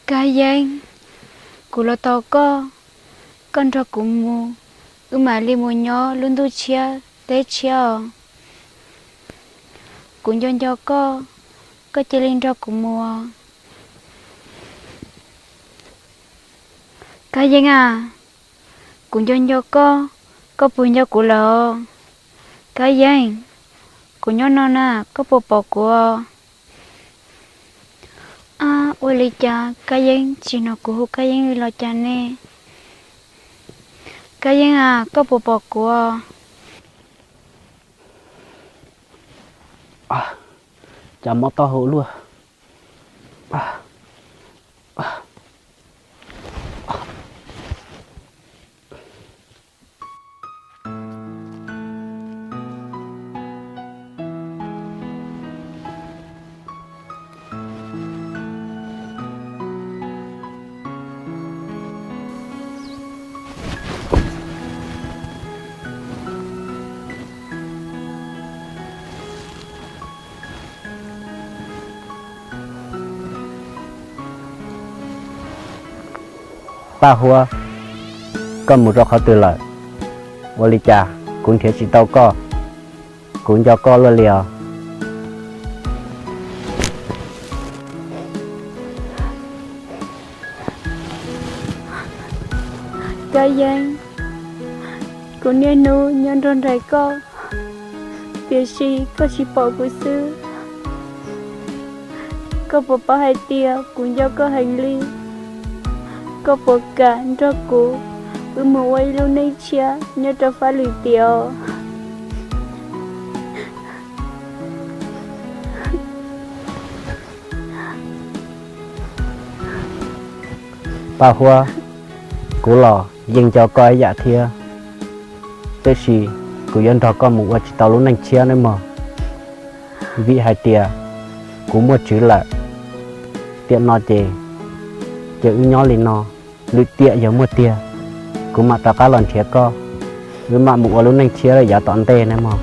Kab Yeeb, kuv los tos koj, koj nrog kuv mus, wb mam li mus nyob lub ntuj tshiab teb tshiab os. Kuv nco nco koj, koj cia li nrog kuv mus os. Kab Yeeb a, kuv nco nco koj, koj puas nco kuv lawm os? Kab Yeeb, kuv nyob no na, koj puas pom kuv os? Ab, ua li cas Kab Yeeb tsis hnov kuv hu Kab Yeeb li los cas ne? Kab Yeeb a, koj puas pom kuv os? Cas mob taub hau luaj. Paj Huab, koj mus rau qhov twg lawm? Ua li cas kuv nrhiav tsis tau koj? Kuv nco koj luaj li os. Kab Yeeb, kuv niaj hnub nyob nrog nraim koj, tiam sis koj tsis pom kuv xwb. Koj puas paub hais tias kuv nco koj heev li? Koj puas kam nrog kuv wb mus ua ib lub neej tshiab nyob rau fab lwm tiam os? Paj Huab, kuv los yeej nco koj ib yam thiab, tab sis kuv yuav nrog koj mus ua tsis tau lub neej tshiab nawb mog, vim hais tias kuv muaj tswv lawm. Tiam no ces, ces wb nyob li no, lwm tiam yog muaj tiag, kuv mam rov qab los nrhiav koj, wb mam mus ua lub neej tshiab rau yav tom ntej nawb mog.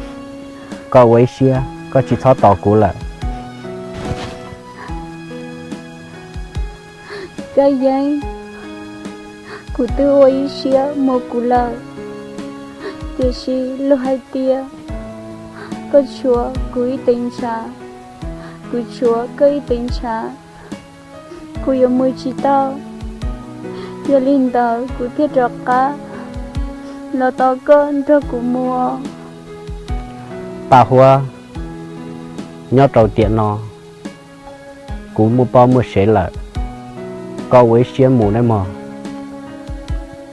Koj ua ib siab, koj tsis txhob tos kuv lawm. Kab Yeeb, kuv twb ua ib siab mus kuv lawm, tiam sis luag hais tias koj tshuav kuv ib teev ntshav, kuv tshuav koj ib teev ntshav, kuv yuav mus tsis tau. Yog li ntawd kuv thiaj rov qab los tos koj nrog kuv mus. Paj Huab, nyob rau tiam no kuv muaj poj muaj sev lawm, koj ua ib siab mus nawb mog.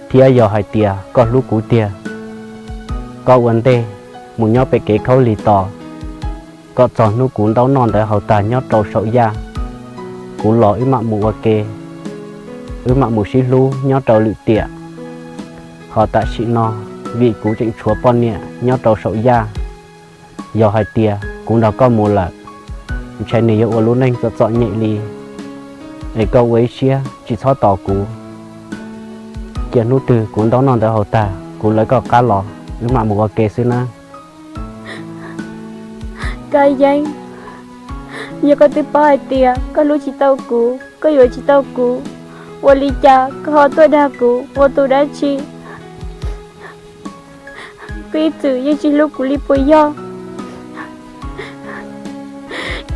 Thiab yog hais tias koj hlub kuv tiag, koj ua ntej mus nyob pem kev khaub lig tos, kom txog hnub kuv ntaub noj ntawv haus tag nyob rau saum yaj, kuv los wb mam mus ua ke, wb mam mus sib hlub nyob rau lwm tiam. Ho tam sim no, vim kuv tseem tshuav poj niam nyob rau saum yaj, yog hais tias kuv nrog koj mus lawm, ntshai nws yuav ua lub neej txom txom nyem li. Es koj ua ib siab tsis txhob tos kuv, cia hnub twg kuv ntaub noj ntawv haus tag kuv lawv koj qab los wb mam mus ua ke xwb na. Kab Yeeb, yog koj twb paub hais tias koj hlub tsis tau kuv, koj yuav tsis tau kuv, ua li cas koj ho tuaj dag kuv ua tus dab tsi? Koj ib txwm yeej tsis hlub kuv li puas yog?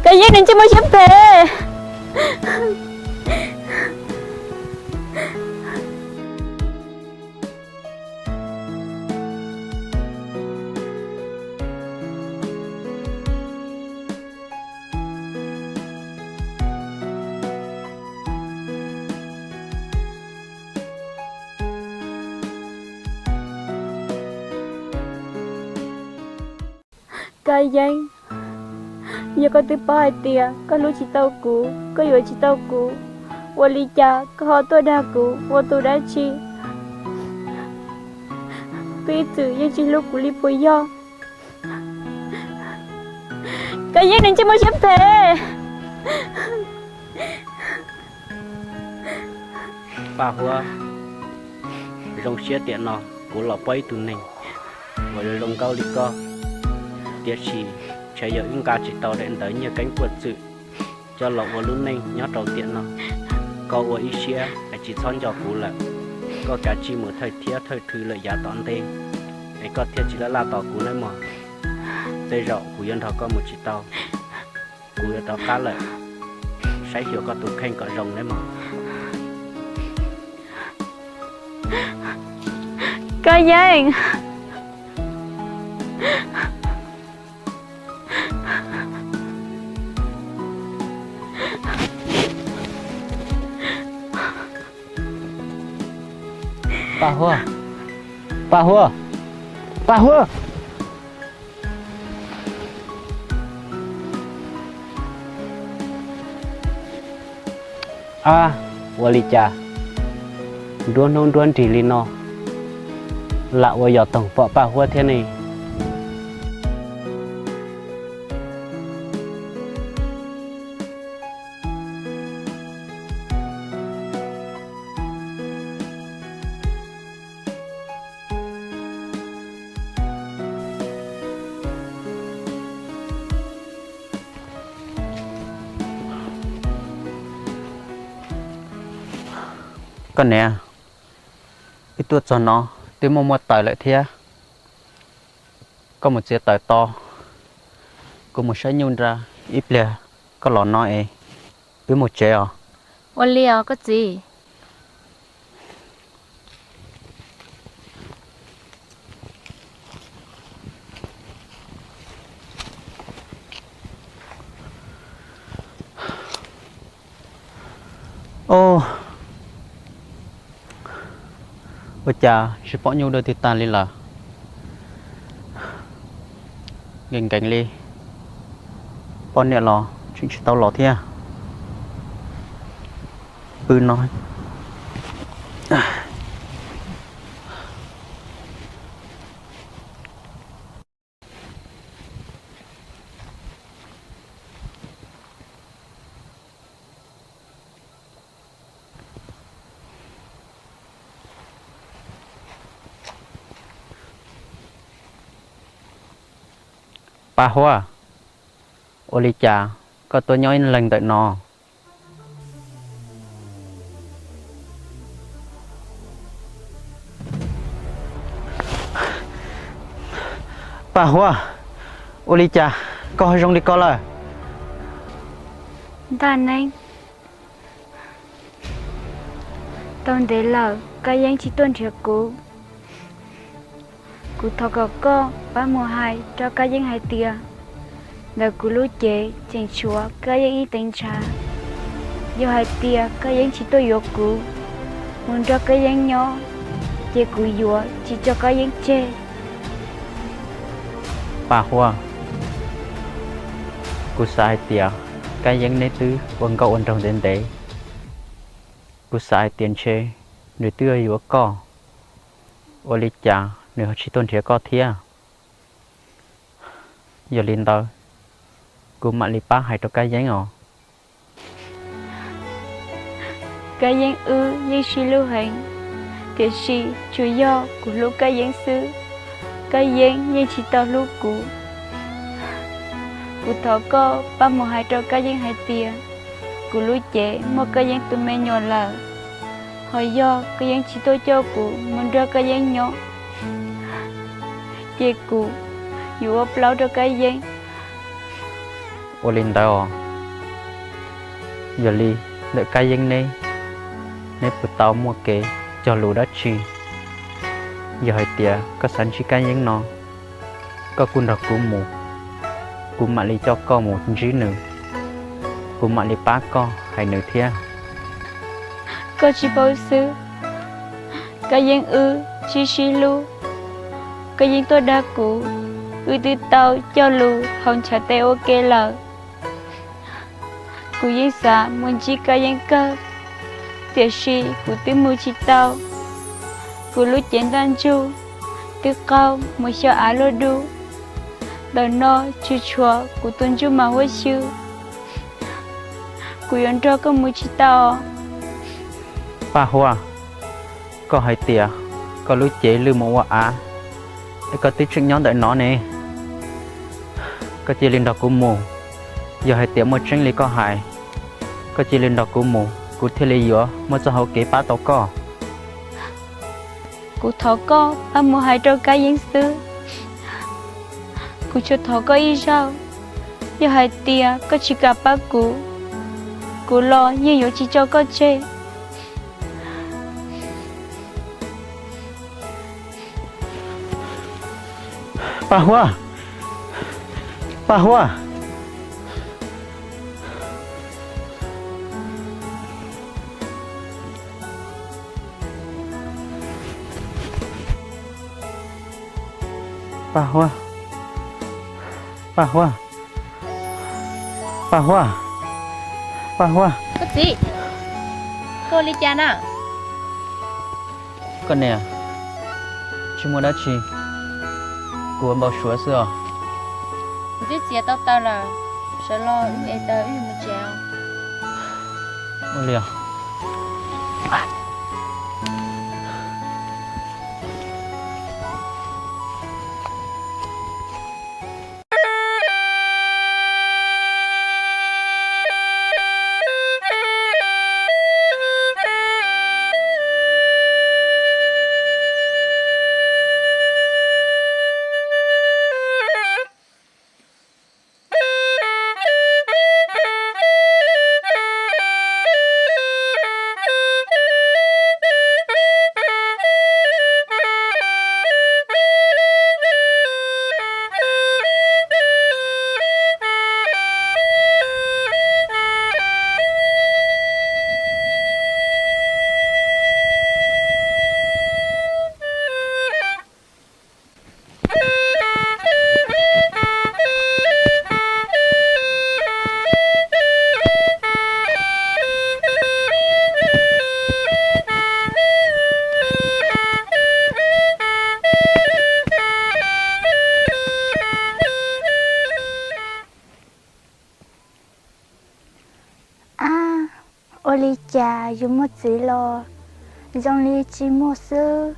Kab Yeeb, nws ntsej muag siab phem. Kab Yeeb, yog koj twb paub hais tias koj hlub tsis tau kuv, koj yuav tsis tau kuv, ua li cas koj ho tuaj dag kuv ua tus dab tsi? Koj ib txwm yeej tsis hlub kuv li puas yog? Kab Yeeb, nws ntsej muag siab phem. Paj Huab, zoo siab tiam no kuv los pom ib tug neeg uas zoo zoo nkauj li koj, tiam sis ntshe yog wb nqa tsis tau daim ntawv nyiaj keeb puag txwm coj los ua lub neej nyob rau tiam no. Koj ua ib siab es tsis txhob nco kuv lawm, koj kav tsij mus thawj thiab thawj thw lawm yav tom ntej, es koj thiaj tsis laj laj tos kuv nawb mog. Tej zaum kuv yuav nrog koj mus tsis tau, kuv yuav rov qab lawm, saib xyuas koj tus kheej kom zoo nawb mog. Koj Yeeb! Paj Huab! Paj Huab! Paj Huab! Ab, ua li cas nruab hnub nruab nrig li no lam ua yos toog pom Paj Huab thiab ne? Koj niam, wb tuaj txog no twb muaj muaj taws lawm thiab. Koj mus txiav taws to, kuv mus saib nyuj nra, ib pliag koj los no es wb mus tsev os. Ua li os koj txiv. Ua cas tsis pom nyuj dua twg tag li lawm? Nkees nkees li, poj niam los tseem tsis tau los thiab. Pw no. Paj Huab, ua li cas koj tuaj nyob ib leeg ntawm no? Paj Huab, ua li cas koj ho zoo li ko lawm? Ntaj Neeb, tau ntev lawm Kab Yeeb tsis tuaj nrhiav kuv. Kuv thov kom koj pab mus hais rau Kab Yeeb hais tias ntawm kuv lub cev tseem tshuav Kab Yeeb ib teev ntshav. Yog hais tias Kab Yeeb tsis tuaj yuav kuv mus nrog Kab Yeeb nyob, ces kuv yuav tsis tso Kab Yeeb tseg. Paj Huab, kuv xav hais tias Kab Yeeb neb twb ua nkauj ua nraug ntev ntev, kuv xav hais tias ntshe nws twb yuav koj, ua li cas nws ho tsis tuaj nrhiav koj thiab? Yog li ntawd, kuv mam li pab hais rau Kab Yeeb os. Kab Yeeb wb yeej sib hlub heev, tiam sis tsuas yog kuv hlub Kab Yeeb xwb, Kab Yeeb yeej tsis tau hlub kuv. Kuv thov koj pab mus hais rau Kab Yeeb hais tias kuv lub cev muaj Kab Yeeb tus me nyuam lawm, ho yog Kab Yeeb tsis tuaj coj kuv mus nrog Kab Yeeb nyob, ces kuv yuav ua plaub rau Kab Yeeb. Ua li ntawd os, yog li ntawm Kab Yeeb neb, neb puas tau muaj kev cog lus dab tsi? Yog hais tias koj xav ntsib Kab Yeeb no, koj kuj nrog kuv mus, kuv mam li coj koj mus ntsib nws, kuv mam li pab koj hais nws thiab. Koj tsis paub xwb, Kab Yeeb wb sib sib hlub, Kab Yeeb tuaj dag kuv, wb twb tau cog lus haus ntshav tes ua ke lawm. Kuv yeej xav mus ntsib Kab Yeeb kawg, tiam sis kuv twb mus tsis tau. Kuv lub cev ntaj ntsug twb qaug mus xyov av luaj dub, ntawm no tsuas tshuav kuv tus ntsuj mas huab xyw. Kuv yuav nrog koj mus tsis tau. Paj Huab, koj hais tias koj lub cev lwj mus ua av, es koj twb tseem nyob ntawm no ne. Koj cia li nrog kuv mus, yog hais tias muaj tseeb li koj hais, koj cia li nrog kuv mus, kuv thiaj li yuav muaj txoj hauv kev pab tau koj. Kuv thov koj pab mus hais rau Kab Yeeb xwb. Kuv tsuas thov koj ib zaug, yog hais tias koj tsis kam pab kuv, kuv los yeej yuav tsis tso koj tseg. Paj Huab, Paj Huab, Paj Huab, Paj Huab, Paj Huab, Paj Huab. Koj txiv, koj ua li cas na? Koj niam, tsis muaj dab tsi, kuv ua npau suav xwb os. Kuv twb txiav tau taws lawm, sawv los wb es taws wb mus tsev os. Ua li os. Ab, ua li cas yus muaj txiv los zoo li tsis muaj xwb?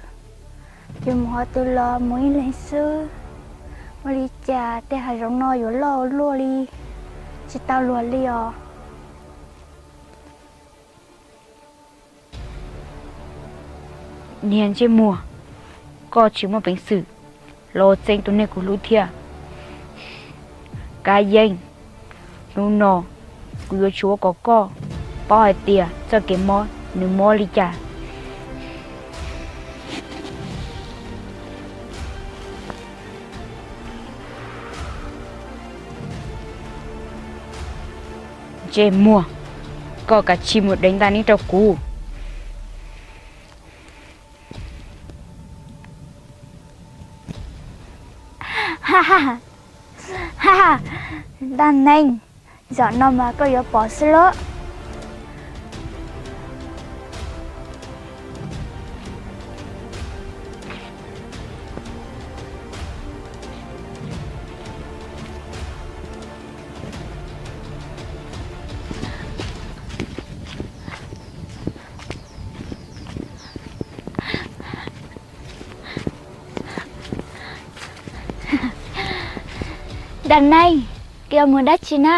Yus mus qhov twg los mus ib leeg xwb. Ua li cas tej hav zoov no yuav loj ua luaj li, tsis tau luag li os? Niag ntsej muag, koj tsis muaj peev xwm los txeeb tus neeg kuv hlub thiab. Kab Yeeb, hnub no kuv yuav tsum ua kom koj paub hais tias txoj kev mob nws mob li cas. Ntsej muag, koj kav tsij mus deev Dab Neeg rau kuv. Ha ha, Dab Neeg, zaum no mas koj yuav pom xwb lauj. Dab Neeg, koj yuav mus dab tsi na?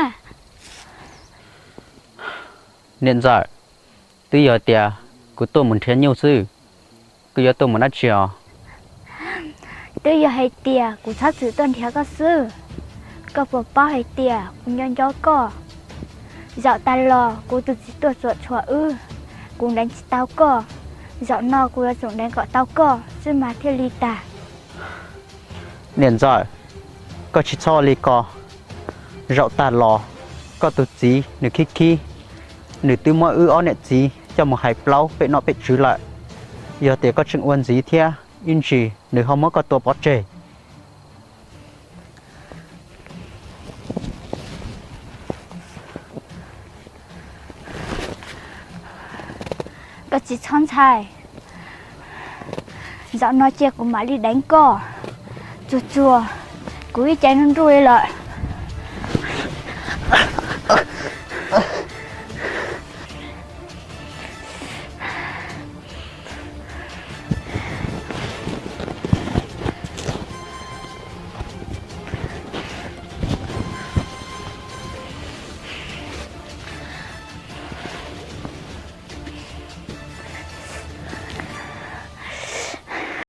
Niam ntxawm, twb yog tias kuv tuaj mus nrhiav nyuj xwb, koj yuav tuaj mus dab tsi os? Twb yog hais tias kuv txhob txwm tuaj nrhiav koj xwb. Koj puas paub hais tias kuv nco nco koj? Zaum tas los kuv tus txiv tuaj txuam tshuam wb, kuv deev tsis tau koj. Zaum no kuv yuav tsum deev kom tau koj xwb mas thiaj li tag. Niam ntxawm, koj tsis txhob ua li ko. Zaum tag los koj tus txiv nws khib khib, nws twb muab wb ob niam txiv coj mus hais plaub pem nom pem tswv lawm. Yog tias koj tseem ua ntxiv thiab, ib ntsis nws ho muab koj tua pov tseg. Koj tsis txhob ntshai, zaum no cia kuv mam li deev koj. Tsuag tsuag, kuv ib ce nruj nruj li lawm,